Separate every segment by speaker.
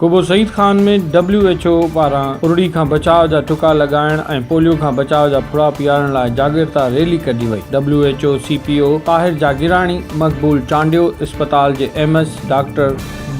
Speaker 1: Qubo Saeed Khan ۾ W H O پاران ارڙي کان بچاء جا ٽڪا لڳائڻ ۽ پوليو کان بچاء جا ڦڙا پيارڻ لاء جاڳرتا ريلي ڪڍي وئي. W H O C P O Tahir Jagirani, Maqbool Chandio, اسپتال جي M S doctor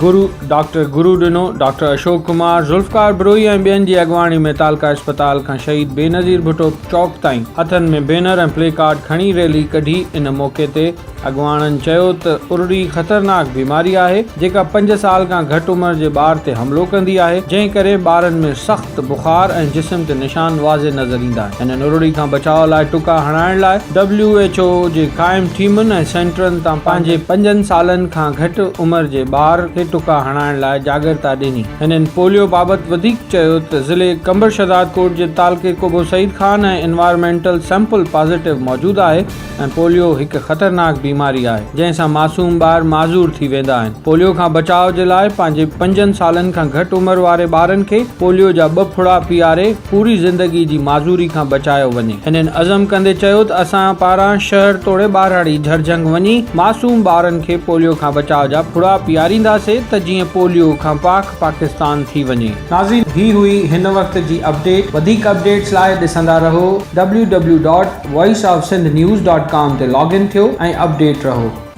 Speaker 1: Guru doctor Guru Dino, doctor Ashok Kumar, Zulfiqar Brohi ۽ ٻين جي اڳواڻي ۾ تعلقه اسپتال کان شهيد بينظير ڀٽو چوڪ تائين هٿن ۾ بينر ۽ پلي ڪارڊ کڻي ريلي ڪڍي ان موقعي تي اڳواڻن چيو ته ارڙي خطرناڪ بيماري آهي جيڪا پنج سال کان گهٽ عمر جي ٻار تي حملو ڪندي آهي جنهن ڪري ٻارن ۾ سخت بخار ۽ جسم تي نشان واضح نظر ايندا آهن. هنن ارڙي کان بچاء لاء ٽڪا هڻائڻ لاء ڊبليو ايڇ او جي قائم ٽيمن ۽ سينٽرن تان پنهنجي پنجن سالن کان گهٽ عمر جي ٻار کي ٽڪا هڻائڻ لاء جاڳرتا ڏني. هنن پوليو بابت وڌيڪ چيو ته ضلعي قمبر شهدادڪوٽ جي تعلقي Qubo Saeed Khan ۽ environmental sample positive موجود آهي. ۽ پوليو هڪ خطرناڪ بيماري آهي جنهن سان معصوم ٻار معذور ٿي ويندا آهن. پوليو کان بچاء جي لاء پنهنجي پنجن سالن کان گهٽ عمر واري ٻارن کي پوليو جا ٻه ڦڙا پياري پوري زندگي جي معذوري کان بچايو وڃي. هنن عزم ڪندي چيو ته اسان پاران شهر توڙي ٻهراڙي جهرجهنگ وڃي معصوم ٻارن کي پوليو کان بچاء جا ڦڙا پيارينداسي ته جيئن پوليو کان پاڪ پاڪستان ٿي وڃي. ناظرين هي هئي هن وقت جي اپڊيٽ وڌيڪ اپڊيٽس لاء ڏسندا رهو W W dot voice of Sindh news dot com تي لاگ ان ٿيو ۽ اپڊيٽ رهو.